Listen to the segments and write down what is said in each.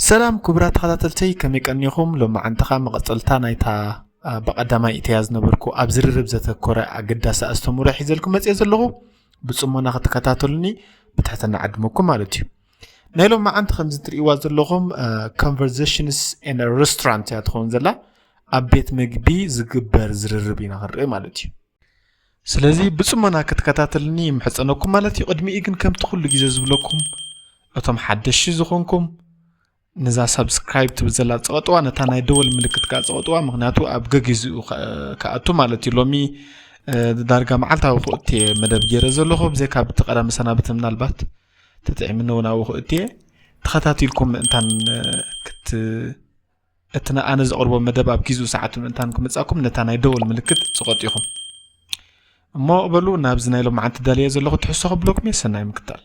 ሰላም ክቡራት ተኸታተልተይ፣ ከመይ ቀኒኹም? ሎማዓንቲ ኸኣ መቐጸልታ ናይታ፣ ኣ፣ ብቐዳማይ እተያ ዝነበርኩ ኣብ ዝርርብ ዘተኮረ ኣገዳሲ ኣስተምህሮ ሒዘልኩም መጽየ ዘለኹ። ብጽሞና ክትከታተሉኒ ብትሕትና ዕድመኩም ማለት እዩ። ናይ ሎማዓንቲ ከምዚ ትርእይዋ ዘለኹም፣ እ፣ Conversations in a Restaurant እያ ትኸውን ዘላ። ኣብ ቤት መግቢ ዝግበር ዝርርብ ኢና ክንርኢ ማለት እዩ። ስለዚ ብጽሞና ክትከታተልኒ ይምሕጸነኩም ማለት እዩ። ቅድሚኡ ግን ከምቲ ኩሉ ግዜ ዝብለኩም፣ እቶም ሓደሽቲ ዝኾንኩም ነዛ ሳብስክራይብ ትብል ዘላ ጸቐጥዋ፣ ነታ ናይ ደወል ምልክት ከኣ ጸቐጥዋ፣ ምኽንያቱ ኣብ ገጊዝኡ ከ-፣ ከኣቱ ማለት እዩ። ሎሚ፣ እ፣ ዳርጋ መዓልታዊ ክእቲ እየ መደብ ገይረ ዘለኹ፣ ብዘይካ ብቲ ቀዳሚ ሰናብቲ ምናልባት ተጠዒምኒ እውን ኣብኡ ክእቲ እየ። ተኸታቲልኩም ምእንታን፣ እ፣ ክት-፣ እቲ ነ-፣ ኣነ ዘቕርቦ መደብ ኣብ ጊዜኡ ሰዓት ምእንታን ክመጻኩም ነታ ናይ ደወል ምልክት ጽቐጡ ኢኹም። እሞ በሉ ናብዚ ናይ ሎማዓንቲ ዳልየ ዘለኹ ትሕዝቶ ከብለኩም እየ። ሰናይ ምክታል።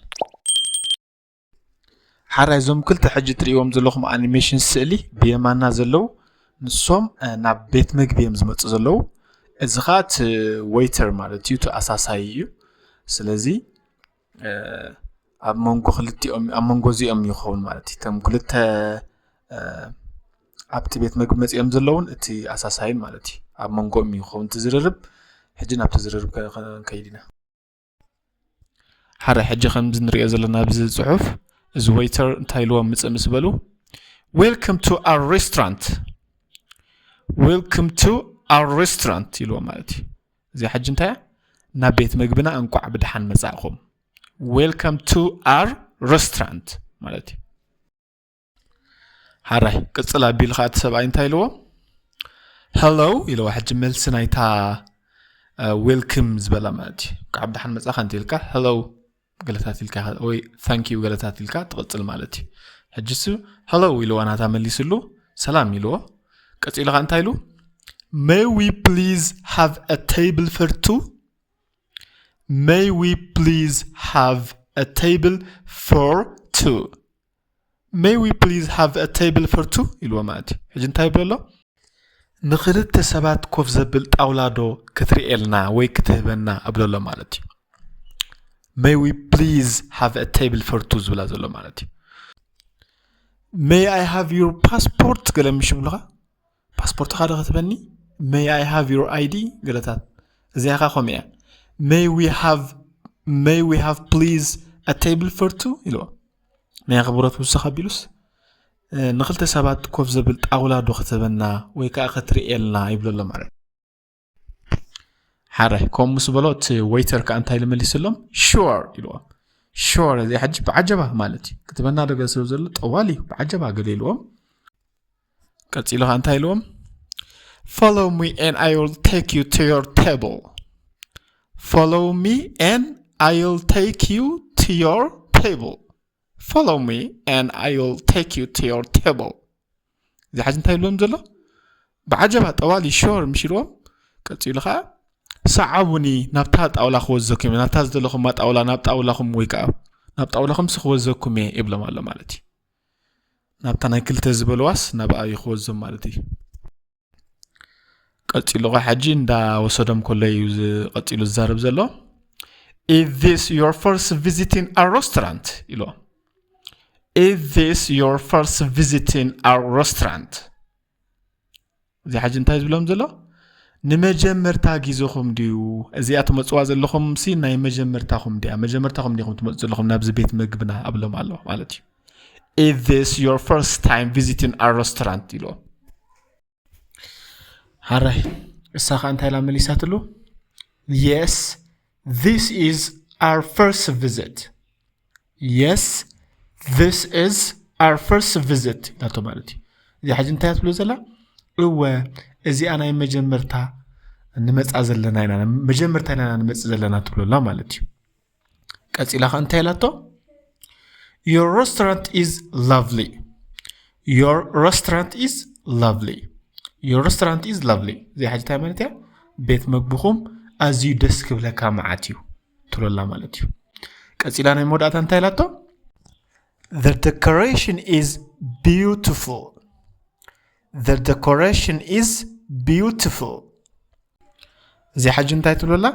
ሓራይ እዞም ክልተ ሕጂ ትርእይዎም ዘለኹም ኣኒሜሽን ስእሊ ብየማና ዘለዉ ንሶም፣ እ፣ ናብ ቤት መግቢ እዮም ዝመጹ ዘለዉ። እዚ ኸኣ እቲ ዌይተር ማለት እዩ፣ እቲ ኣሳሳይ እዩ። ስለዚ፣ እ፣ ኣብ መንጎ ክልቲኦም፣ ኣብ መንጎ እዚኦም ይኸውን ማለት እዩ። እቶም ክልተ፣ እ፣ ኣብቲ ቤት መግቢ መጺኦም ዘለዉን እቲ ኣሳሳይን ማለት እዩ። ኣብ መንጎኦም ይኸውን እቲ ዝርርብ። ሕጂ ናብቲ ዝርርብ ከ-፣ ከ-፣ ክንከይድ ኢና። ሓረ ሕጂ ከምዚ ንሪኦ ዘለና ኣብዚ ጽሑፍ፣ እዚ ዌይተር እንታይ ኢልዎም ምጽእ ምስ በሉ፣ "Welcome to our restaurant." "Welcome to our restaurant" ኢልዎም ማለት እዩ። እዚ ሕጂ እንታይ እያ? "ናብ ቤት መግብና እንቋዕ ብደሓን መጻእኹም። Welcome to our restaurant" ማለት እዩ። ሓራይ ቅጽል ኣቢሉ ኸዓ እቲ ሰብኣይ እንታይ ኢልዎ? "Hello" ኢልዎ። ሕጂ መልሲ ናይታ፣ እ፣ ዌልክም ዝበላ ማለት እዩ። እንቋዕ ብደሓን መጻኻ እንተ ኢልካ፣ "Hello" ገለታት ኢልካ ወይ "Thank you" ገለታት ኢልካ ትቕጽል ማለት እዩ። ሕጂ እሱ "Hello" ኢልዋ ናታ መሊስሉ፣ "ሰላም" ኢልዎ። ቀጺሉ ኸዓ እንታይ ኢሉ? "May we please have a table for two? May we please have a table for two? May we please have a table for two?" ኢልዎ ማለት እዩ። ሕጂ እንታይ ይብሎ ኣሎ? "ንኽልተ ሰባት ኮፍ ዘብል ጣውላ ዶ ክትርእየልና ወይ ክትህበና?" እብሎ ኣሎ ማለት እዩ። "May we please have a table for two?" ዝብላ ዘሎ ማለት እዩ። "May I have your passport?" ገለ ምሽ ይብሉኻ። "ፓስፖርትኻ ዶ ክትበኒ?" "May I have your I D?" ገለታት። እዚኣ ኸዓ ከምኡ እያ። "May we have, may we have please a table for two?" ኢልዎ። ናይ ኣኽብሮት ውስኽ ኣቢሉስ፣ እ፣ "ንኽልተ ሰባት ኮፍ ዘብል ጣውላ ዶ ክትህበና ወይ ከኣ ክትርእየልና?" ይብሎ ኣሎ ማለት እዩ። ሓረ፣ ከምኡ ምስ በሎ፣ እቲ ዌይተር ከኣ እንታይ ኢሉ መሊስሎም? "Sure" ኢልዎ። "Sure" እዚ ሕጂ ብዓጀባ ማለት እዩ። "ክትበና ዶ?" ገለ ስለ ዘሎ፣ ጠዋሊ ብዓጀባ ገለ ኢልዎም። ቀጺሉ ኸዓ እንታይ ኢልዎም? "Follow me and I will take you to your table. Follow me and I will take you to your table. Follow me and I will take you to your table." እዚ ሕጂ እንታይ ይብሎም ዘሎ? ብዓጀባ ጠዋሊ ሾር ምሽ ኢልዎም። ቀጺሉ ኸዓ፣ "ሰዓቡኒ፣ ናብታ ጣውላ ክወዘኩም እየ፣ ናብታ ዝደለኹማ ጣውላ፣ ናብ ጣውላኹም ወይ ከኣ ናብ ጣውላኹም ሲ ክወዘኩም እየ" ይብሎም ኣሎ ማለት እዩ። ናብታ ናይ ክልተ ዝበልዋስ ናብ ኣብይ ክወዞም ማለት እዩ። ቀጺሉ ኸዓ ሕጂ እንዳወሰዶም ከሎ እዩ ዝ-፣ ቀጺሉ ዝዛረብ ዘሎ። "Is this your first visit in our restaurant?" ኢሎ። "Is this your first visit in our restaurant?" እዚ ሕጂ እንታይ ዝብሎም ዘሎ? "ንመጀመርታ ግዜኹም ድዩ እዚኣ ትመጽዋ ዘለኹም ሲ ናይ መጀመርታኹም ድያ? መጀመርታኹም ዲኹም ትመጹ ዘለኹም ናብዚ ቤት መግብና?" ኣብሎም ኣሎ ማለት እዩ። "Is this your first time visiting our restaurant?" ኢልዎ። ሓራይ እሳ ኸዓ እንታይ ኢላ መሊሳትሉ? "Yes, this is our first visit." "Yes, this is our first visit" ኢላቶ ማለት እዩ። እዚ ሕጂ እንታይ ትብሎ ዘላ? "እወ፣ እዚኣ ናይ መጀመርታ ንመጻ ዘለና ኢና፣ መጀመርታ ኢና ንመጽእ ዘለና" ትብሎ ኣላ ማለት እዩ። ቀጺላ ኸዓ እንታይ ኢላቶ? "Your restaurant is lovely. Your restaurant is lovely. Your restaurant is lovely." እዚ ሕጂ እንታይ ማለት እያ? "ቤት መግብኹም ኣዝዩ ደስ ክብለካ መዓት እዩ" ትብሎ ኣላ ማለት እዩ። ቀጺላ ናይ መወዳእታ እንታይ ኢላቶ? "The decoration is beautiful. The decoration is beautiful." እዚ ሕጂ እንታይ ትብሎ ኣላ?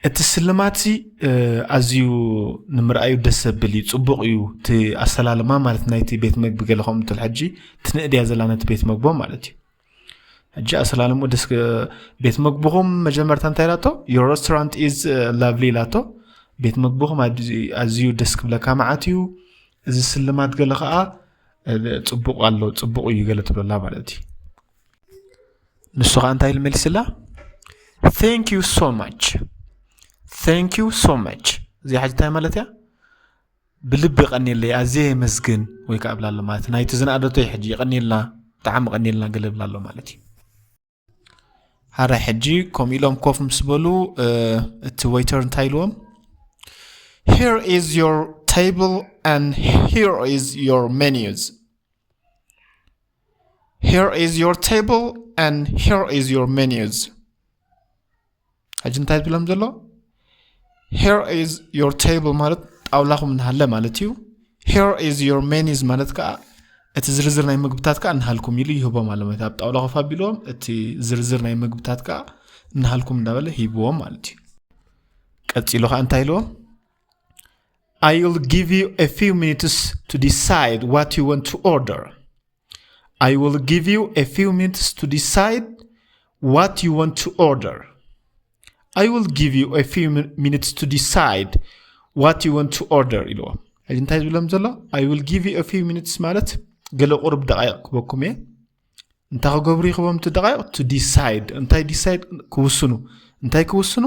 እቲ ስልማት ኣዝዩ ንምርኣዩ ደስ ዘብል እዩ፣ ፅቡቕ እዩ። እቲ ኣሰላልማ ማለት ናይቲ ቤት መግቢ ገለ ከምኡ ትል ሕጂ ትንእድያ ዘላ ነቲ ቤት መግቦ ማለት እዩ። ሕጂ ኣሰላልሙ ደስ ቤት መግብኹም መጀመርታ እንታይ ኢላቶ? Your restaurant is lovely ኢላቶ። ቤት መግብኹም ኣዝዩ ደስ ክብለካ መዓት እዩ። እዚ ስልማት ገለ ከዓ ፅቡቕ ኣሎ፣ ፅቡቕ እዩ ገለ ትብለላ ማለት እዩ። ንሱ ከዓ እንታይ ኢሉ መሊስላ? Thank you so much። Thank you so much። እዚኣ ሕጂ እንታይ ማለት እያ? ብልቢ የቐኒለይ፣ ኣዝየ የመስግን ወይ ከዓ እብላ ኣሎ ማለት እዩ። ናይቲ ዝነኣደቶ እዩ ሕጂ፣ የቐኒልና፣ ብጣዕሚ የቐኒልና ገለ እብላ ኣሎ ማለት እዩ። ሓራይ ሕጂ ከምኡ ኢሎም ኮፍ ምስ በሉ እቲ ዌይተር እንታይ ኢልዎም? Here is your table and here is your menus። Here is your table and here is your menus። ሕጂ እንታይ ዝብሎም ዘሎ? Here is your table ማለት ጣውላኹም እናሃለ ማለት እዩ። Here is your menus ማለት ከዓ እቲ ዝርዝር ናይ ምግብታት ከዓ እናሃልኩም ኢሉ ይህቦም ኣሎ ማለት ኣብ ጣውላ ኮፍ ኣቢልዎም እቲ ዝርዝር ናይ ምግብታት ከዓ እናሃልኩም እንዳበለ ሂብዎም ማለት እዩ። ቀፂሉ ከዓ እንታይ ኢልዎም? I will give you a few minutes to decide what you want to order. I will give you a few minutes to decide what you want to order. I will give you a few minutes to decide what you want to order ኢልዎ። ሕጂ እንታይ ዝብሎም ዘሎ? I will give you a few minutes ማለት ገለ ቁሩብ ደቃይቕ ክበኩም እየ። እንታይ ክገብሩ ይኽቦም እቲ ደቃይቕ? To decide። እንታይ decide? ክውስኑ። እንታይ ክውስኑ?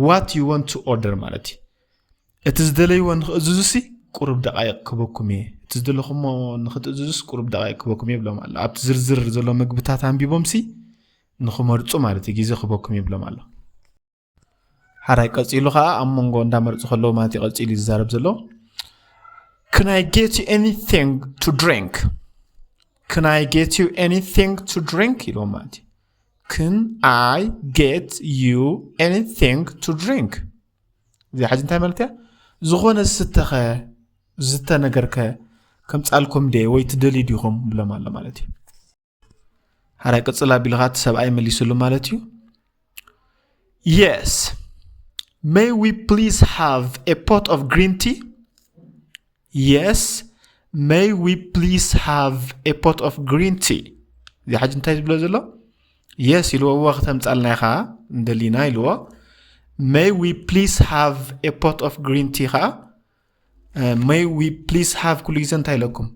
What you want to order ማለት እዩ። እቲ ዝደለይዎ ንክእዝዙ ሲ ቁሩብ ደቃይቕ ክበኩም እየ። እቲ ዝደለኹሞ ንክትእዝዙስ ቁሩብ ደቃይቕ ክበኩም እየ ብሎም ኣሎ። ኣብቲ ዝርዝር ዘሎ ምግብታት ኣንቢቦም ሲ ንክመርፁ ማለት እዩ፣ ግዜ ክበኩም እየ ብሎም ኣሎ። ሓራይ ቀፂሉ ከዓ ኣብ መንጎ እንዳመርፁ ከለዉ ማለት እዩ፣ ቀፂሉ እዩ ዝዛረብ ዘሎ። Can I get you anything to drink? Can I get you anything to drink? ኢልዎም ማለት እዩ። Can I get you anything to drink? እዚኣ ሕጂ እንታይ ማለት እያ? ዝኾነ ዝስተኸ ዝስተ ነገርከ ከምፃልኩም ደ ወይ ትደልዩ ዲኹም ብሎም ኣሎ ማለት እዩ። ሓራይ ቅፅል ኣቢልኻ እቲ ሰብኣይ መሊስሉ ማለት እዩ። Yes. May we please have a pot of green tea? Yes. May we please have a pot of green tea? እዚ ሕጂ እንታይ ዝብሎ ዘሎ? Yes ኢልዎ፣ እወ ክተምፃልና ኢኻ እንደሊና ኢልዎ። May we please have a pot of green tea ከዓ May we please have ኩሉ ግዜ እንታይ ኢለኩም?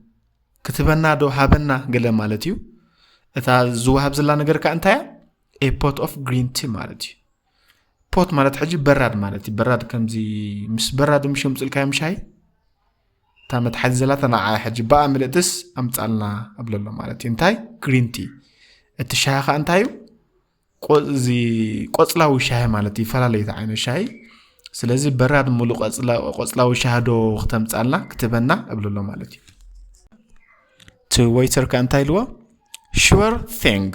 ክትበና ዶ ሃበና ገለ ማለት እዩ። እታ ዝወሃብ ዘላ ነገር ከዓ እንታይ እያ? A pot of green tea ማለት እዩ። ፖት ማለት ሕጂ በራድ ማለት እዩ። በራድ ከምዚ ምስ በራድ ምሽ ምፅልካዮም ሻሂ እታ መትሓዚ ዘላታ ንዓ ሕጂ ብኣ ምልእትስ ኣምፃልና እብለሎ ማለት እዩ። እንታይ? ግሪን ቲ። እቲ ሻሂ ከዓ እንታይ እዩ? እዚ ቆፅላዊ ሻሂ ማለት እዩ። ይፈላለዩ ዓይነት ሻሂ። ስለዚ በራድ ሙሉእ ቆፅላዊ ሻሂ ዶ ክተምፃልና ክትበና እብለሎ ማለት እዩ። እቲ ወይተር ከዓ እንታይ ኢልዎ? Sure thing።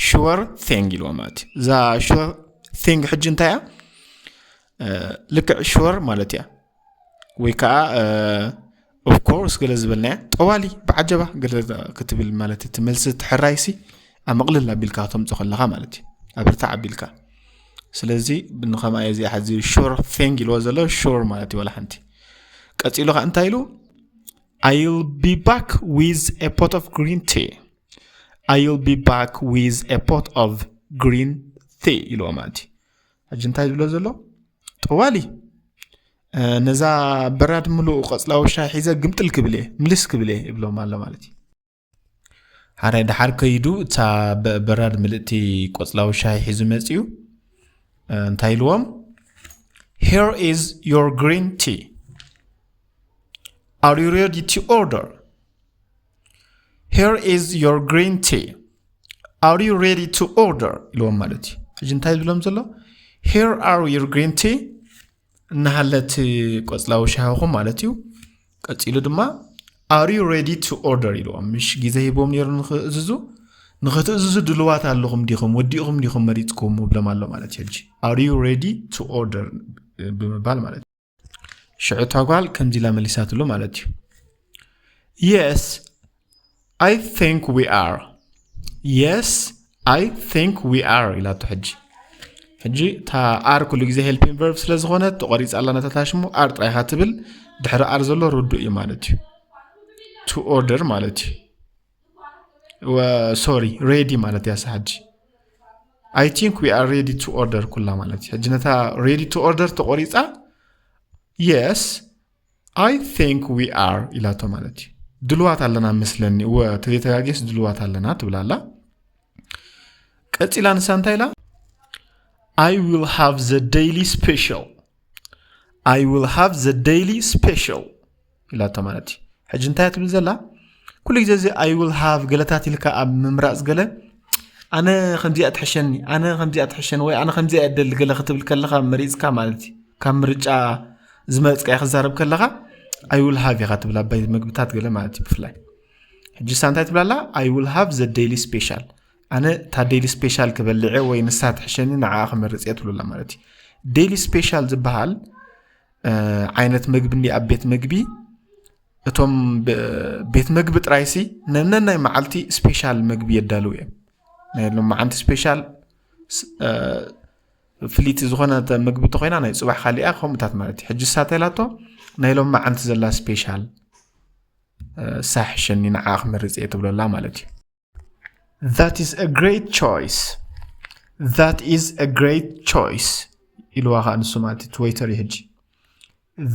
Sure thing ኢልዎ ማለት እዩ። እዛ sure thing ሕጂ እንታይ እያ? ልክዕ sure ማለት እያ። ወይ ከዓ of course ገለ ዝበልናያ ጠዋሊ ብዓጀባ ገለ ክትብል ማለት እቲ መልሲ ትሕራይሲ ኣመቕልል ኣቢልካ ክተምፆ ከለኻ ማለት እዩ። ኣብርታዕ ኣቢልካ። ስለዚ ንኸምኣ እዚኣ ሕዚ sure thing ኢልዎ ዘሎ sure ማለት እዩ። ዋላ ሓንቲ ቀፂሉ ከዓ እንታይ ኢሉ? I'll be back with a pot of green tea. I'll be back with a pot of green tea ኢልዎ ማለት እዩ። ሕጂ እንታይ ዝብሎ ዘሎ? ጠዋሊ ነዛ በራድ ምሉእ ቆፅላዊ ሻሂ ሒዘ ግምጥል ክብል እየ፣ ምልስ ክብል እየ ይብሎም ኣሎ ማለት እዩ። ሓራይ ደሓር ከይዱ እታ በራድ ምልእቲ ቆፅላዊ ሻሂ ሒዙ መፅዩ እንታይ ኢልዎም? Here is your green tea. Are you ready to order? Here is your green tea. Are you ready to order? ኢልዎም ማለት እዩ። ሕጂ እንታይ ዝብሎም ዘሎ? Here are your green tea. እናሃለት ቆፅላዊ ሻሂኹም ማለት እዩ። ቀፂሉ ድማ are you ready to order ኢልዎም። ምሽ ግዜ ሂቦም ነይሩ ንክእዝዙ፣ ንክትእዝዙ ድልዋት ኣለኹም ዲኹም፣ ወዲእኹም ዲኹም መሪፅኩም ብሎም ኣሎ ማለት እዩ። ሕጂ are you ready to order ብምባል ማለት እዩ። ሽዑ እታ ጓል ከምዚ ኢላ መሊሳትሉ ማለት እዩ። Yes, I think we are. Yes, I think we are ኢላቶ ሕጂ። ሕጂ እታ are ኩሉ ግዜ helping verb ስለ ዝኾነት ተቆሪፃ ኣላ። ነታ ታሽሙ are ጥራይ ኢኻ ትብል፣ ድሕሪ are ዘሎ ርዱእ እዩ ማለት እዩ። To order ማለት እዩ። Sorry, ready ማለት እያ። ሕጂ I think we are ready to order ኩላ ማለት እዩ። ሕጂ ነታ ready to order ተቆሪፃ yes I think we are ኢላቶ ማለት እዩ። ድልዋት ኣለና መስለኒ፣ እወ ተዘይተጋጌስ ድልዋት ኣለና ትብላላ። ቀፂላ ንሳ እንታይ ኢላ? I will have the daily special. I will have the daily special ኢላቶ ማለት እዩ። ሕጂ እንታይ ትብል ዘላ? ኩሉ ግዜ እዚ I will have ገለታት ኢልካ ኣብ ምምራፅ ገለ ኣነ ከምዚኣ ትሕሸኒ፣ ኣነ ከምዚኣ ትሕሸኒ ወይ ኣነ ከምዚኣ እደሊ ገለ ክትብል ከለኻ መሪፅካ ማለት እዩ። ካብ ምርጫ ዝመፅካ ክዛረብ ከለኻ I will have ኢኻ ትብል ኣባይ ምግብታት ገለ ማለት እዩ። ብፍላይ ሕጂ ሳ እንታይ ትብላላ? I will have the daily special። ኣነ እታ daily special ክበልዐ ወይ ንሳ ትሕሸኒ ንዓ ክመርፅ እየ ትብሉላ ማለት እዩ። Daily special ዝበሃል ዓይነት ምግቢ እንዲ ኣብ ቤት ምግቢ እቶም ቤት ምግቢ ጥራይሲ ነነናይ መዓልቲ ስፔሻል ምግቢ የዳልው እዮም። ናይ ሎም መዓንቲ ስፔሻል ፍልይቲ ዝኾነ ምግቢ ተኮይና ናይ ፅባሕ ካሊኣ ከምኡታት ማለት እዩ። ሕጂ ሳተ ኢላቶ ናይ ሎም መዓንቲ ዘላ ስፔሻል ሳሕሸኒ ንዓ ክመርፅ እየ ትብለላ ማለት እዩ። That is a great choice. That is a great choice ኢልዋ ከዓ ንሱ ማለት እቲ ወይተር እዩ። ሕጂ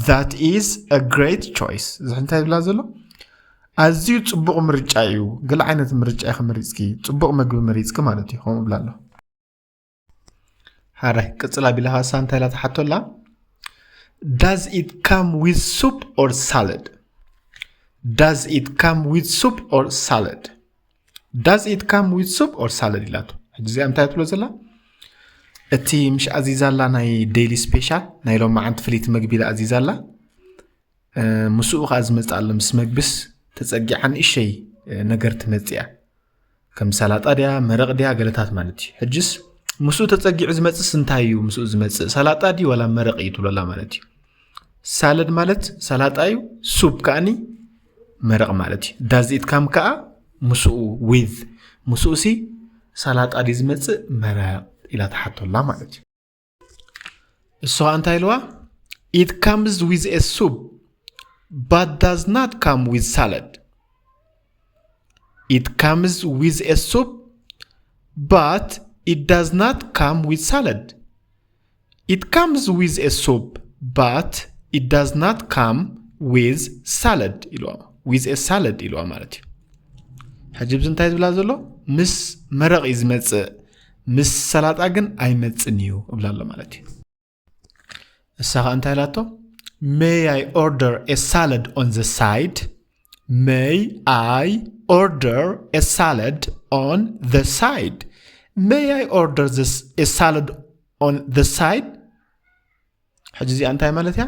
That is a great choice እዚ እንታይ ይብላ ዘሎ? ኣዝዩ ፅቡቕ ምርጫ እዩ። ገለ ዓይነት ምርጫ ኢኺ መሪፅኪ፣ ፅቡቕ ምግቢ መሪፅኪ ማለት እዩ። ከምኡ ብላ ኣሎ። ሓራይ ቅፅል ኣቢላ ከዓ እሳ እንታይ ኢላ ትሓቶ ኣላ? Does it come with soup or salad? Does it come with soup or salad? Does it come with soup or salad ኢላቶ። ሕጂ እዚኣ እንታይ ትብሎ ዘላ? እቲ ምሽ ኣዚዛላ ናይ ዴይሊ ስፔሻል ናይ ሎም መዓንቲ ፍልይቲ መግቢ ኢላ ኣዚዛላ። ምስኡ ከዓ ዝመፅእ ኣሎ ምስ መግብስ ተፀጊዓ ንእሸይ ነገር ትመፅእ እያ። ከም ሰላጣ ድያ መረቕ ድያ ገለታት ማለት እዩ። ሕጅስ ምስኡ ተፀጊዑ ዝመፅስ እንታይ እዩ? ምስኡ ዝመፅእ ሰላጣ ድዩ ዋላ መረቕ እዩ ትብለላ ማለት እዩ። ሳለድ ማለት ሰላጣ እዩ። ሱፕ ከኣኒ መረቕ ማለት እዩ። Does it come ከዓ ምስኡ with ምስኡ ሲ ሰላጣ ድዩ ዝመፅእ መረቕ ኢላ ትሓቶላ ማለት እዩ። እሱ ከዓ እንታይ ኢልዋ? It comes with a soup but does not come with salad. It comes with a soup but it does not come with salad. It comes with a soup but it does not come with salad ኢልዋ። With a salad ኢልዋ ማለት እዩ። ሕጂ ብዚ እንታይ ዝብላ ዘሎ? ምስ መረቕ እዩ ዝመፅእ፣ ምስ ሰላጣ ግን ኣይመፅን እዩ እብላ ኣሎ ማለት እዩ። እሳ ከዓ እንታይ ኢላቶ? May I order a salad on the side? May I order a salad on the side? May I order this a salad on the side? ሕጂ እዚኣ እንታይ ማለት እያ?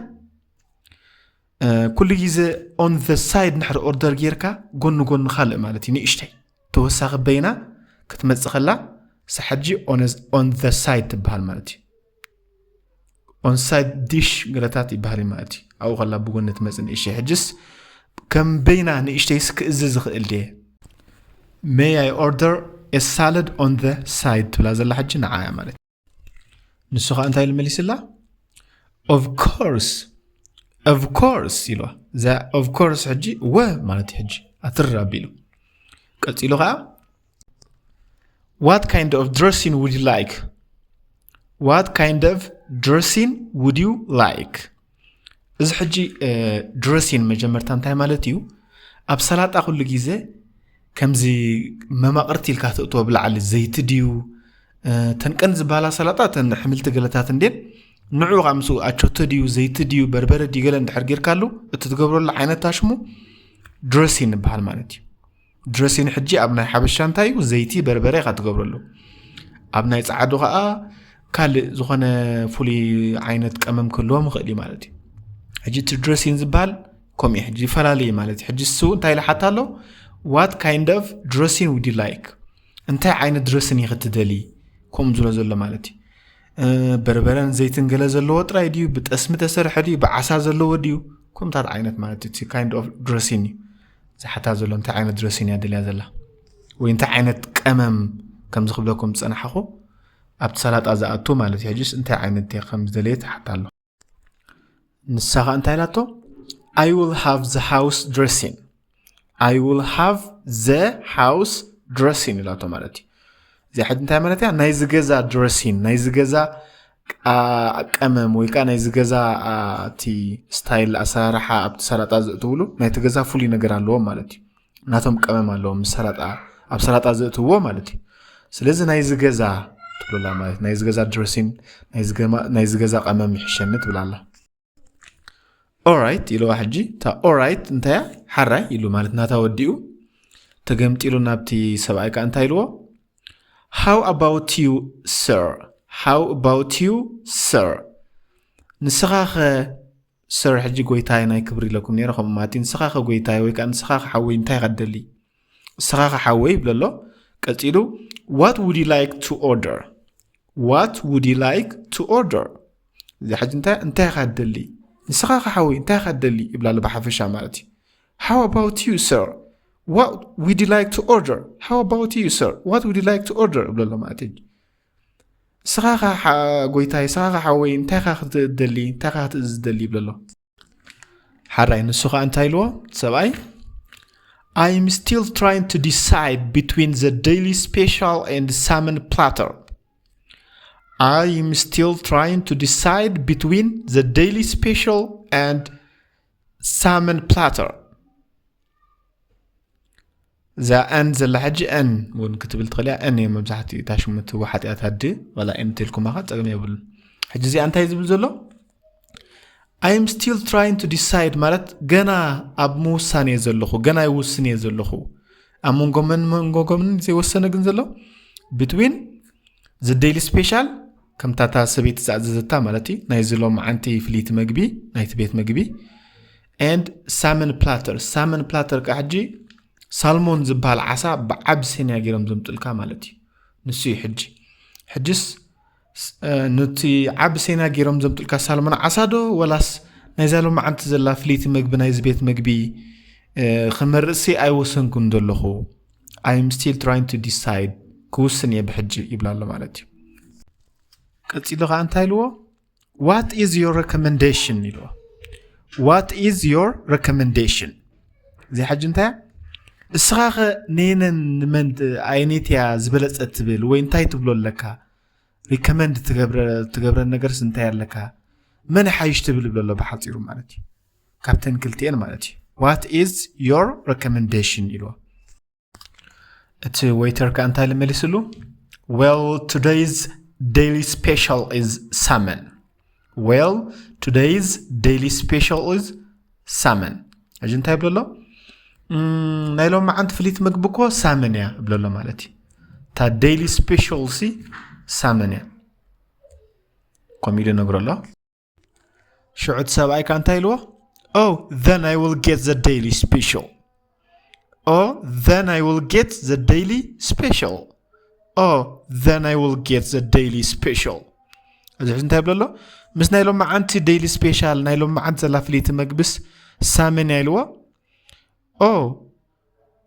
ኩሉ ግዜ on the side ንድሕሪ ኦርደር ጌርካ ጎኒ ጎኒ ካልእ ማለት እዩ። ንእሽተይ ተወሳኺ በይና ክትመፅእ ከላ እሳ ሕጂ on the side ትበሃል ማለት እዩ። On side dish ገለታት ይበሃል ማለት እዩ። ኣብኡ ከላ ብጎኒ ትመፅእ ንእሽተይ። ሕጅስ ከም በይና ንእሽተይስ ክእዝዝ ዝኽእል ድየ? May I order a salad on the side ትብላ ዘላ ሕጂ ንዓ እያ ማለት እዩ። ንሱ ከዓ እንታይ ኢሉ መሊስላ? Of course, of course ኢልዋ። እዛ of course ሕጂ እወ ማለት እዩ። ሕጂ ኣትር ኣቢሉ ቀፂሉ ከዓ What kind of dressing would you like? What kind of dressing would you like? እዚ ሕጂ ድረሲን መጀመርታ እንታይ ማለት እዩ? ኣብ ሰላጣ ኩሉ ግዜ ከምዚ መማቕርቲ ኢልካ ተእትዎ ብላዕሊ ዘይቲ ድዩ፣ ተን ቀን ዝበሃላ ሰላጣ ተን ኣሕምልቲ ገለታት እንዴ ንዑ ካብ ምስኡ ኣቾቶ ድዩ ዘይቲ ድዩ በርበረ ድዩ ገለ እንድሕር ጌርካሉ እቲ ትገብረሉ ዓይነት ታሽሙ ድረሲን ይበሃል ማለት እዩ። ድረሲን ሕጂ ኣብ ናይ ሓበሻ እንታይ እዩ? ዘይቲ በርበረ ኢኻ ትገብረሉ። ኣብ ናይ ፃዓዱ ከዓ ካልእ ዝኾነ ፍሉይ ዓይነት ቀመም ክህልዎም ይኽእል እዩ ማለት እዩ። ሕጂ እቲ ድረሲን ዝበሃል ከምኡ እዩ። ሕጂ ይፈላለ እዩ ማለት እዩ። ሕጂ እሱ እንታይ ኢሉ ሓታ ኣሎ? What kind of dressing would you like? እንታይ ዓይነት ድረሲን ኢኺ ትደሊ? ከምኡ ዝብሎ ዘሎ ማለት እዩ። በርበረን ዘይትን ገለ ዘለዎ ጥራይ ድዩ? ብጠስሚ ተሰርሐ ድዩ? ብዓሳ ዘለዎ ድዩ? ከምታት ዓይነት ማለት እዩ። Kind of dressing እዩ ዝሓታ ዘሎ። እንታይ ዓይነት ድረሲን እያ ደልያ ዘላ? ወይ እንታይ ዓይነት ቀመም ከምዚ ክብለኩም ዝፀናሓኹ ኣብቲ ሰላጣ ዝኣቱ ማለት እዩ። ሕጅስ እንታይ ዓይነት ከም ዝደለየ ትሓታ ኣሎ። ንሳ ኸ እንታይ ኢላቶ? I will have the house dressing. I will have the house dressing ኢላቶ ማለት እዩ። እዚኣ ሕጂ እንታይ ማለት እያ? ናይ ዝገዛ ድረሲን፣ ናይ ዝገዛ ቀመም ወይ ከዓ ናይ ዝገዛ እቲ ስታይል ኣሰራርሓ ኣብቲ ሰላጣ ዘእትውሉ ናይቲ ገዛ ፍሉይ ነገር ኣለዎም ማለት እዩ። ናቶም ቀመም ኣለዎም ምስ ሰላጣ፣ ኣብ ሰላጣ ዘእትውዎ ማለት እዩ። ስለዚ ናይ ዝገዛ ትብሉላ ማለት ናይ ዝገዛ ድረሲን፣ ናይ ዝገዛ ቀመም ይሕሸኒ ትብላላ። ኦራይት ኢልዋ። ሕጂ እታ ኦራይት እንታያ ሓራይ ኢሉ ማለት ናታ ወዲኡ ተገምጢሉ ናብቲ ሰብኣይ ከዓ እንታይ ኢልዎ? How about you, sir? How about you, sir? ንስኻ ኸ ሰር፣ ሕጂ ጎይታይ ናይ ክብሪ ኢለኩም ነይረ፣ ከምኡ ማለት እዩ። ንስኻ ኸ ጎይታይ ወይ ከዓ ንስኻ ኸ ሓወይ እንታይ ኸ ደሊ? ንስኻ ኸ ሓወይ ይብሎ ኣሎ። ቀጺሉ what would you like to order? What would you like to order? እዚ ሕጂ እንታይ እንታይ ኸ ደሊ? ንስኻ ኸ ሓወይ እንታይ ኸ ደሊ ይብላ ኣሎ ብሓፈሻ ማለት እዩ። How about you, sir? What would you like to order? How about you, sir? What would you like to order? ይብሎ ኣሎ ማለት እዩ። ንስኻ ኸ ጎይታይ፣ ንስኻ ኸ ሓወይ እንታይ ኸ ክትደሊ፣ እንታይ ኸ ክትእዝዝ ደሊ ይብሎ ኣሎ። ሓራይ ንሱ ኸዓ እንታይ ኢልዎ ሰብኣይ? I'm still trying to decide between the daily special and salmon platter. I'm still trying to decide between the daily special and salmon platter. እዛ ን ዘላ ሕጂ ን እውን ክትብል ትኽእል እያ። ን እየ መብዛሕትኡ እታ ሽሙ ትህቦ ሓጢኣት ኣዲ ዋላ ን ትልኩም ኣኻ ጸገም የብሉን። ሕጂ እዚኣ እንታይ ዝብል ዘሎ? I am still trying to decide ማለት ገና ኣብ ምውሳን እየ ዘለኹ፣ ገና ይውስን እየ ዘለኹ። ኣብ መንጎ መን መንጎ ጎምን ዘይወሰነ ግን ዘሎ between the daily special ከምታ እታ ሰበይቲ ዝኣዘዘታ ማለት እዩ ናይዚ ሎም ዓንቲ ፍልይቲ መግቢ ናይቲ ቤት መግቢ and salmon platter። Salmon platter ከዓ ሕጂ ሳልሞን ዝበሃል ዓሳ ብዓቢ ሴንያ ገይሮም ዘምጡልካ ማለት እዩ። ንሱ እዩ ሕጂ ሕጅስ ነቲ ዓቢ ሴና ገይሮም ዘምጡልካ ሳልሞን ዓሳ ዶ ወላስ ናይዛ ሎማዓንቲ ዘላ ፍልይቲ መግቢ ናይዚ ቤት መግቢ ክመርጽሲ ኣይወሰንኩን ዘለኹ። I'm still trying to decide ክውስን እየ ብሕጂ ይብላ ኣሎ ማለት እዩ። ቀጺሉ ከዓ እንታይ ኢልዎ? What is your recommendation ኢልዎ። What is your recommendation? እዚ ሕጂ እንታይ እስኻ ኸ ነየነን ንመን ኣየነይት እያ ዝበለጸት ትብል ወይ እንታይ ትብሎ ኣለካ? ሪከመንድ ትገብረን ነገርስ እንታይ ኣለካ? መን ሓይሽ ትብል ይብሎ ኣሎ ብሓፂሩ ማለት እዩ። ካብተን ክልቲኤን ማለት እዩ። What is your recommendation ኢልዎ። እቲ ዌይተር ከ እንታይ ኢሉ መሊስሉ? Well, today's daily special is salmon. Well, today's daily special is salmon. ሕጂ እንታይ ይብሎ ኣሎ? ናይ ሎም መዓንቲ ፍልይቲ ምግቢ እኮ ሳመን እያ ይብሎ ኣሎ ማለት እዩ። እታ ዴይሊ ስፔሻል ሲ ሳመን እያ። ከምኡ ኢሉ ይነግሮ ኣሎ። ሽዑ እቲ ሰብኣይ ከ እንታይ ኢልዎ? Oh, then I will get the daily special. Oh, then I will get the daily special. Oh, then I will get the daily special. እዚ ሕዚ እንታይ ይብሎ ኣሎ? ምስ ናይ ሎም መዓንቲ ዴይሊ ስፔሻል ናይ ሎም መዓንቲ ዘላ ፍልይቲ መግብስ ሳመን እያ ኢልዎ። ኦ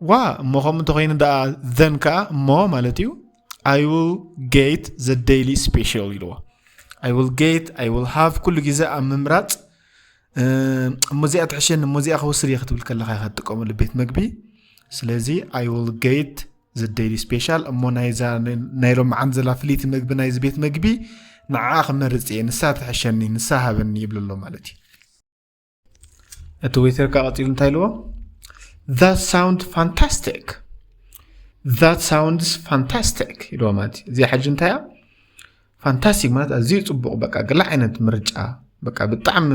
ዋ እሞ ከምኡ እንተኮይኑ ደኣ ዘን ከኣ እሞ ማለት እዩ። I will get the daily special ኢልዎ። I will get, I will have ኩሉ ግዜ ኣብ ምምራፅ እሞ እዚኣ ትሕሸኒ እሞ እዚኣ ክወስድ እየ ክትብል ከለካ ኢካ ትጥቀመሉ ቤት መግቢ። ስለዚ I will get the daily special እሞ ናይ ሎም መዓንቲ ዘላ ፍልይቲ መግቢ ናይዚ ቤት መግቢ ንዓ ክመርፅ እየ፣ ንሳ ትሕሸኒ፣ ንሳ ሃበኒ ይብል ኣሎ ማለት እዩ። እቲ ዌይተር ከኣ ቀጺሉ እንታይ ኢልዎ? That sound fantastic. That sounds fantastic ኢልዎ ማለት እዩ። እዚኣ ሕጂ እንታይ እያ? ፋንታስቲክ ማለት ኣዝዩ ጽቡቕ፣ በቃ ገለ ዓይነት ምርጫ፣ በቃ ብጣዕሚ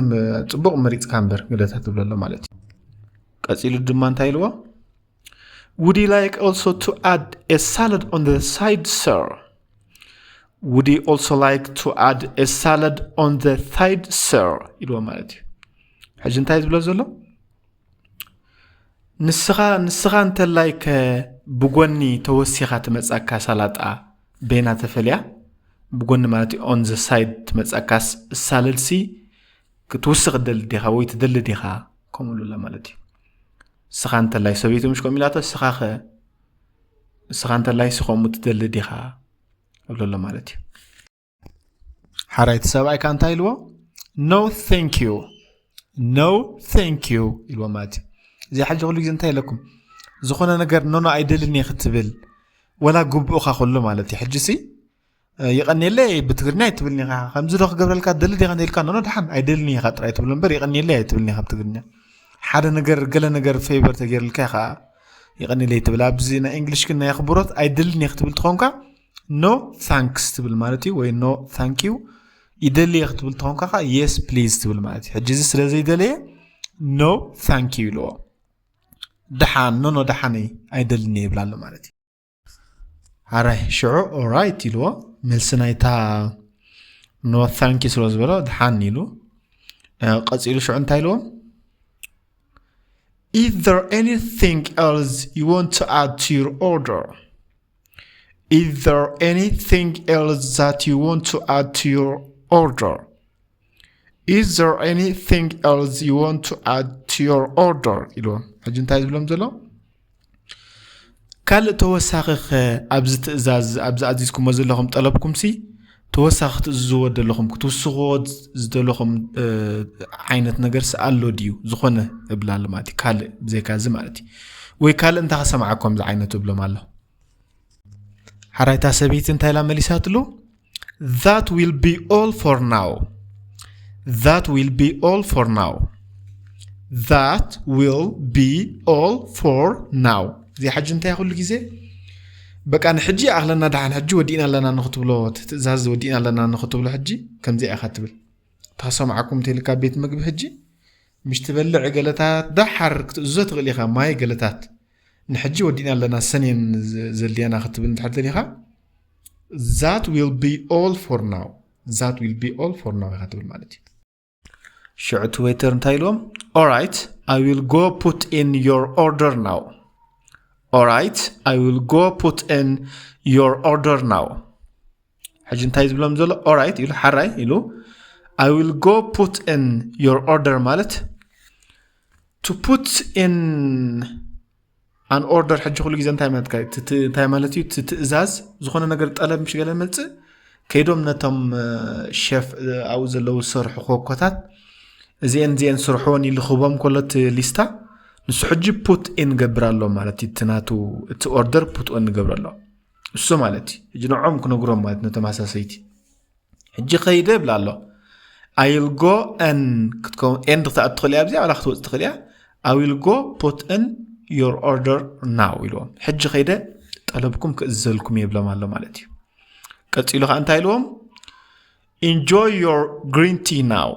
ጽቡቕ መሪጽካ እምበር ገለታት ትብሎ ኣሎ ማለት እዩ። ቀጺሉ ድማ እንታይ ኢልዎ? Would you like also to add a salad on the side, sir? Would you also like to add a salad on the side, sir? ኢልዎ ማለት እዩ። ሕጂ እንታይ ዝብሎ ዘሎ? ንስኻ ንስኻ እንተላይ ከ ብጎኒ ተወሲኻ ትመጻካ ሳላጣ በይና ተፈልያ ብጎኒ ማለት እዩ on the side ትመጻካስ ሳለድሲ ክትውስኽ ትደሊ ዲኻ ወይ ትደሊ ዲኻ? ከምኡ ኢሉላ ማለት እዩ። ንስኻ እንተላይ ሰበይቱ ምሽ ከምኡ ኢላቶ ንስኻ ኸ ንስኻ እንተላይ ሲ ከምኡ ትደሊ ዲኻ? ይብሎ ኣሎ ማለት እዩ። ሓራይቲ ሰብኣይ ከ እንታይ ኢልዎ? No thank you, no thank you ኢልዎ ማለት እዩ። እዚ ሕጂ ኩሉ ግዜ እንታይ ኢለኩም? ዝኾነ ነገር ኖኖ ኣይደልን እየ ክትብል፣ ወላ ግቡእካ ኩሉ ማለት እዩ። ሕጂ ሲ ይቐንየለይ ብትግርኛ ኣይትብልን ኢኻ። ከምዚ ዶ ክገብረልካ ደሊ ዲኻ እንተልካ፣ ኖኖ ደሓን ኣይደልን ኢኻ ጥራይ ትብሎ እምበር ይቐንየለይ ኣይትብልን ኢኻ ብትግርኛ። ሓደ ነገር፣ ገለ ነገር ፌቨር ተገይርልካ ኢኻ ይቐንየለይ ትብል። ኣብዚ ናይ እንግሊሽ ግን ናይ ኣኽብሮት ኣይደልን እየ ክትብል ትኾንካ፣ no thanks ትብል ማለት እዩ። ወይ no thank you፣ ይደሊ እየ ክትብል ትኾንካ ከዓ yes please ትብል ማለት እዩ። ሕጂ እዚ ስለ ዘይደለየ no thank you ኢልዎ። ደሓን፣ ኖኖ ደሓነይ ኣይደልን እየ ይብላ ኣሎ ማለት እዩ። ሓራይ ሽዑ ኦራይት ኢልዎ። መልሲ ናይታ no thank you ስለ ዝበሎ ደሓን ኢሉ። ቀፂሉ ሽዑ እንታይ ኢልዎም? Is there anything else you want to add to your order? Is there anything else that you want to add to your order? Is there anything else you want to add to your order? ኢልዎም። ሕጂ እንታይ ዝብሎም ዘሎ? ካልእ ተወሳኺ ኸ ኣብዚ ትእዛዝ፣ ኣብዚ ኣዚዝኩሞ ዘለኹም ጠለብኩም ሲ ተወሳኺ ክትእዝዝዎ ዘለኹም፣ ክትውስኽዎ ዝደለኹም ዓይነት ነገር ሲ ኣሎ ድዩ? ዝኾነ እብላ ኣሎ ማለት እዩ። ካልእ ብዘይካ እዚ ማለት እዩ። ወይ ካልእ እንታይ ከሰምዓኩም ዝዓይነቱ እብሎም ኣሎ። ሓራይታ ሰበይቲ እንታይ ኢላ መሊሳትሉ? That will be all for now. That will be all for now. That will be all for now። እዚ ሕጂ እንታይ ኩሉ ግዜ በቃ ንሕጂ ይኣኽለና ደሓን፣ ሕጂ ወዲእና ኣለና ንክትብሎ፣ እቲ ትእዛዝ ወዲእና ኣለና ንክትብሎ ሕጂ ከምዚኣ ኢኻ ትብል። ተሰምዓኩም እንተልካ ቤት ምግቢ ሕጂ ምሽ ትበልዕ ገለታት ደሓር ክትእዝዞ ትኽእል ኢኻ። ማይ ገለታት ንሕጂ ወዲእና ኣለና ሰኔን ዘ- ዘድልየና ክትብል እንድሕር ደሊኻ that will be all for now። That will be all for now ኢኻ ትብል ማለት እዩ። ሽዑ እቲ ዌይተር እንታይ ኢልዎም? Alright, I will go put in your order now. Alright, I will go put in your order now. ሕጂ እንታይ ዝብሎም ዘሎ? Alright ኢሉ ሓራይ ኢሉ I will go put in your order ማለት to put in an order። ሕጂ ኩሉ ግዜ እንታይ ማለት እንታይ ማለት እዩ? እቲ ትእዛዝ ዝኾነ ነገር ጠለብ ምሽ ገለ መልፅእ ከይዶም ነቶም ሸፍ ኣብኡ ዘለዉ ዝሰርሑ ኮኮታት እዚአን እዚአን ስርሕዎን ኢሉ ክህቦም ከሎ እቲ ሊስታ ንሱ ሕጂ put in ገብር ኣሎ ማለት እዩ። እቲ ናቱ እቲ ኦርደር put in ገብር ኣሎ እሱ ማለት እዩ። ሕጂ ንዖም ክነግሮም ማለት ነቶም ኣሳሰይቲ ሕጂ ከይደ ይብላ ኣሎ። I'll go and ክትከውን and ክትኣቱ ትኽእል እያ፣ ኣብዚኣ ዋላ ክትወፅ ትኽእል እያ። I will go put in your order now ኢልዎም። ሕጂ ከይደ ጠለብኩም ክእዘልኩም እየ ይብሎም ኣሎ ማለት እዩ። ቀፂሉ ከዓ እንታይ ኢልዎም? Enjoy your green tea now.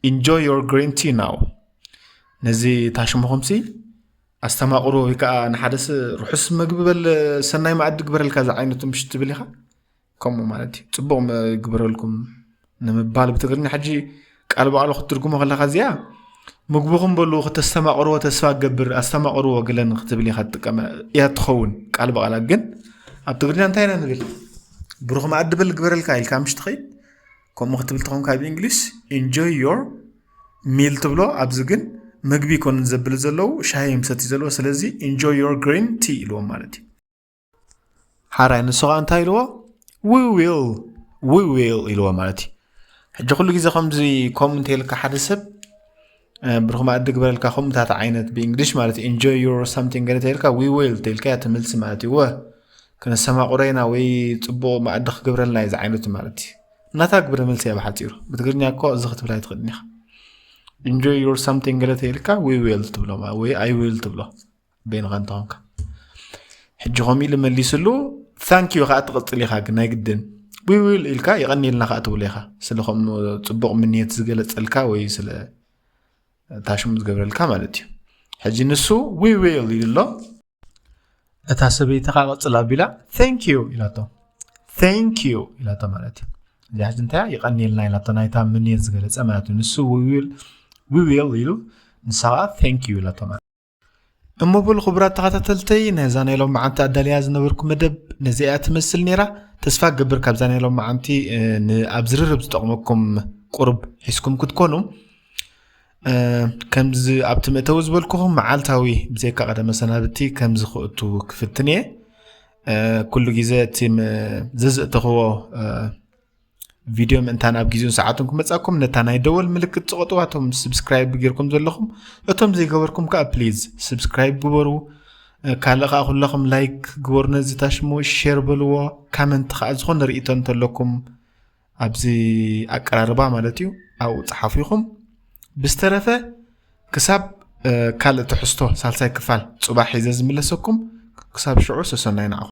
Enjoy your green tea now። ነዚ ታሽምኹም ሲ ኣስተማቕሩ ወይ ከዓ ንሓደ ስ- ርሑስ መግቢ በል፣ ሰናይ መኣዲ ግበረልካ ዝዓይነቱ ምሽ ትብል ኢኻ። ከምኡ ማለት እዩ። ፅቡቕ ግበረልኩም ንምባል ብትግርኛ ሕጂ ቃል ብቃሉ ክትትርጉሞ ከለካ እዚኣ ምግብኹም በሉ ክተስተማቕርዎ ተስፋ ገብር ኣስተማቕርዎ ግለን ክትብል ኢኻ ትጥቀመ እያ ትኸውን። ቃል ብቃላ ግን ኣብ ትግርኛ እንታይ ኢና ንብል? ብሩኽ መኣዲ በል ግበረልካ ኢልካ ምሽ ትኸይድ ከምኡ ክትብል ተኾንካ ብእንግሊሽ enjoy your meal ትብሎ። ኣብዚ ግን ምግቢ ይኮንን ዘብል ዘለዉ ሻሂ ምሰቲ ዘለዎ ስለዚ enjoy your green tea ኢልዎም ማለት እዩ። ሓራይ ንሱ ከዓ እንታይ ኢልዎ? We will, we will ኢልዎ ማለት እዩ። ሕጂ ኩሉ ግዜ ከምዚ ከምኡ እንተይልካ ሓደ ሰብ ብርኽ መኣዲ ግበረልካ ከምኡታት ዓይነት ብእንግሊሽ ማለት እዩ። Enjoy your something ገለ ተይልካ we will ተይልካ እያ ትምልሲ ማለት እዩ። ወ ክነሰማቑሮ ኢና ወይ ፅቡቕ መኣዲ ክገብረልና እዩ ዝዓይነቱ ማለት እዩ። እናታ ግብረ መልሲ እያ ብሓፂሩ። ብትግርኛ እኮ እዚ ክትብል ኣይትኽእልን ኢኻ። Enjoy your something ገለ ተይልካ we will ትብሎ ወይ I will ትብሎ። በይንኻ እንተኾንካ ሕጂ ከምኡ ኢሉ መሊስሉ። Thank you ከዓ ትቕፅል ኢኻ ግን ናይ ግድን we will ኢልካ የቐንየልና ከዓ ትብሎ ኢኻ። ስለ ከምኡ ፅቡቕ ምንየት ዝገለፀልካ ወይ ስለ ታሽሙ ዝገብረልካ ማለት እዩ። ሕጂ ንሱ we will ኢሉ ኣሎ። እታ ሰበይቲ ከዓ ቅፅል ኣቢላ thank you ኢላቶ። Thank you ኢላቶ ማለት እዩ። እዚ ሕጂ እንታይ የቐንየልና ኢላቶ ናይታ ምንየት ዝገለፀ ማለት እዩ። ንሱ we will ኢሉ ንሳ ከዓ thank you ኢላቶ ማለት እዩ። እሞ በሉ ክቡራት ተኸታተልተይ ነዛ ናይ ሎም መዓልቲ ኣዳልያ ዝነበርኩ መደብ ነዚ እያ ትመስል ነይራ። ተስፋ ገብር ካብዛ ናይ ሎም መዓልቲ ኣብ ዝርርብ ዝጠቕመኩም ቁሩብ ሒዝኩም ክትኮኑ ከምዚ ኣብቲ መእተዊ ዝበልኩኹም መዓልታዊ ብዘይካ ቀደመ ሰናብቲ ከምዚ ክእቱ ክፍትን እየ። ኩሉ ግዜ እቲ ዘዘእተኽዎ ቪድዮ ምእንታን ኣብ ግዜን ሰዓቱን ክመጻኩም ነታ ናይ ደወል ምልክት ጽቐጥዋ። እቶም subscribe ጌርኩም ዘለኹም፣ እቶም ዘይገበርኩም ከኣ please subscribe ግበሩ። ካልእ ከኣ ኩለኹም like ግበሩ፣ ነዚ ታሽሙ share በልዎ። comment ከኣ ዝኾነ ርእይቶ እንተለኩም ኣብዚ ኣቀራርባ ማለት እዩ ኣብኡ ጸሓፉ ኢኹም። ብዝተረፈ ክሳብ ካልእ ትሕዝቶ ሳልሳይ ክፋል ጽባሕ ሒዘ ዝምለሰኩም። ክሳብ ሽዑ ሰሰናይ ንዓኹም።